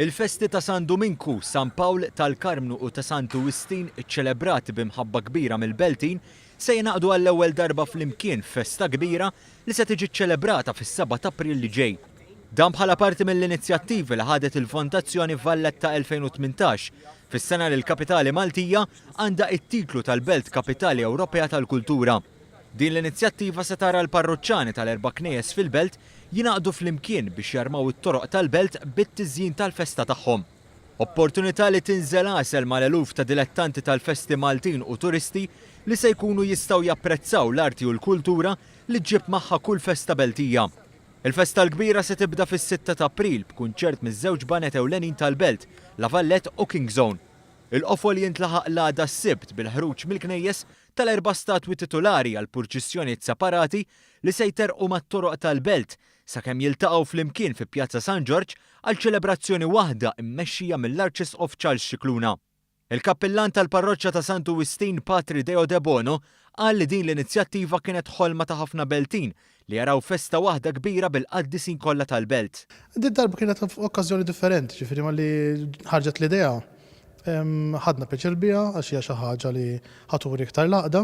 Il-festi ta' San Duminku, San Pawl, tal-Karmnu u ta' Santu Wistin iċċelebrati bi mħabba kbira mill-Beltin se jingħaqdu għall-ewwel darba flimkien f'festa kbira li se tiġi ċċelebrata fis-7 t'April li ġej. Dan bħala parti mill-inizjattivi li ħadet il-Fondazzjoni Valletta 2018, fis-sena li l-kapitali Maltija għandha it-titlu tal-Belt Kapitali Ewropea tal-Kultura. Din l-inizjattiva se tara l-parruċċani tal-erba' knejjes fil-Belt jingħaqdu flimkien biex jarmaw it-toroq tal-Belt bit-tiżjin tal-festa tagħhom. Opportunità li tinżel għasel mal-eluf ta' dilettanti tal-festi Maltin u turisti li se jkunu jistgħu japprezzaw l-arti u l-kultura li ġġib magħha kull festa Beltija. Il-festa l-kbira se tibda fis-sitta t'April b'kunċert miż-żewġ baned ewlenin tal-Belt, La Valette u King's Own. Il-qofol jintlaħaq l-għada s-Sibt bil-ħruġ mill-knejjes tal-erba' statwi titulari għal purċissjonijiet separati li se jterrqu mat-toroq tal-belt sakemm jiltaqgħu flimkien fi Pjazza San Ġorġ għal ċelebrazzjoni waħda mmexxija mill-Arċisqof Charles Scicluna. Il-Kappillan tal-Parroċċa ta' Santu Wistin Patri Deo Debono qal li din l-inizjattiva kienet ħolma ta' ħafna Beltin li jaraw festa waħda kbira bil-qaddisin kollha tal-belt. Did-darba kienet okkażjoni differenti, ġifieri malli ħarġet l-idea Ħadna pjaċir biha għax hija xi ħaġa li ħa turi iktar l-għaqda.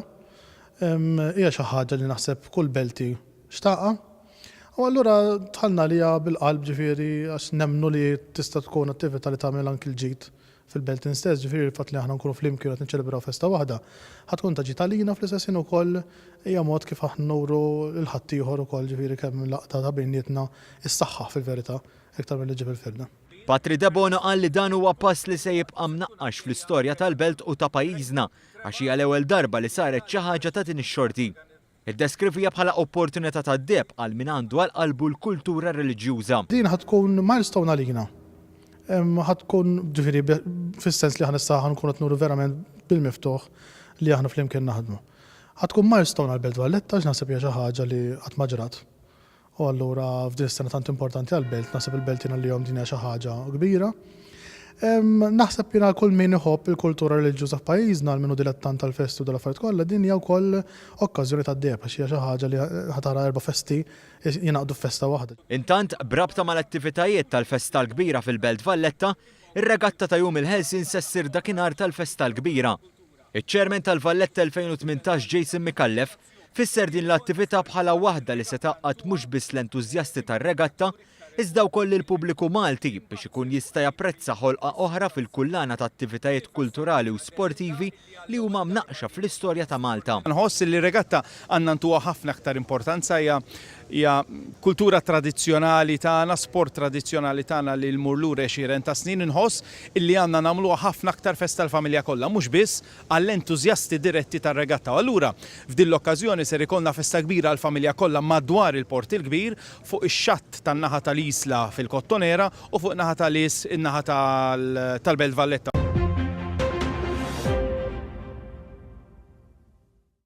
Hija xi ħaġa li naħseb kull Belti xtaqha. U allura dħalna għaliha bil-qalb ġifieri għax nemmnu li tista' tkun attività li tagħmel anki l-ġid fil-Beltin stess, ġifieri l-fatt li aħna nkunu flimkien u qed niċċelebraw festa waħda ħa tkun ta' ġid għalina fl-istess ħin ukoll hija mod kif aħna nuru lil ħaddieħor ukoll ġifieri kemm l-għaqda ta' bejnietna ssaħħaħ fil-verità iktar milli ġġib il-firda. Patri Debono qal li dan huwa pass li se jibqa' mnaqqax fl-istorja tal-belt u ta' pajjiżna għax hija l-ewwel darba li saret xi ħaġa ta' din ix-xorti. Iddeskrivija bħala opportunità tad-deheb għal min għandu għal qalbu l-kultura reliġjuża. Din ħa tkun milestone għalina. Ħa tkun, ġifieri, fis-sens li aħna issa ħa nkunu qed nuru verament bil-miftuħ li aħna flimkien naħdmu. Ħa tkun milestone għall-Belt Valletta għax naħseb hija xi ħaġa li qatt ma ġrat. U allura f'din is-sena tant importanti għall-belt, naħseb il-Beltin għalihom din hija xi ħaġa kbira. Naħseb jiena kull min iħobb il-kultura reliġjuża f'pajjiżna, għal min hu dilettant tal-festi u dal-affarijiet kollha, din hija wkoll okkażjoni tad-deheb għax hija xi ħaġa li ħa tara erba' festi jingħaqdu f'festa waħda. Intant, b'rabta mal-attivitajiet tal-Festa l-Kbira fil-Belt Valletta, ir-regatta ta' Jum il-Ħelsien se ssir dakinhar tal-Festa l-Kbira. Iċ-Chairman tal-Valletta 2018 Jason Micallef Fisser din l-attività bħala waħda li se tgħaqqad mhux biss l-entużjasti tar-regatta, iżda wkoll lill-pubbliku Malti biex ikun jista' japprezza ħolqa oħra fil-kullana ta' attivitajiet kulturali u sportivi li huma mnaqqxa fl-istorja ta' Malta. Nħoss li r-regatta għandna ntuha ħafna aktar importanza, hija hija kultura tradizzjonali tagħna, sport tradizzjonali tagħna li jmur lura għexieren ta' snin, inħoss illi għandna nagħmluha ħafna aktar festa l-familja kollha, mhux biss għall-entużjasti diretti tar-regatta. U allura, f'din l-okkażjoni ser ikollna festa kbira għall-familja kollha madwar il-Port il-Kbir, fuq ix-xatt tan-naħa tal-Isla fil-Kottonera u fuq naħa tal-Is in-naħa tal-Belt Valletta.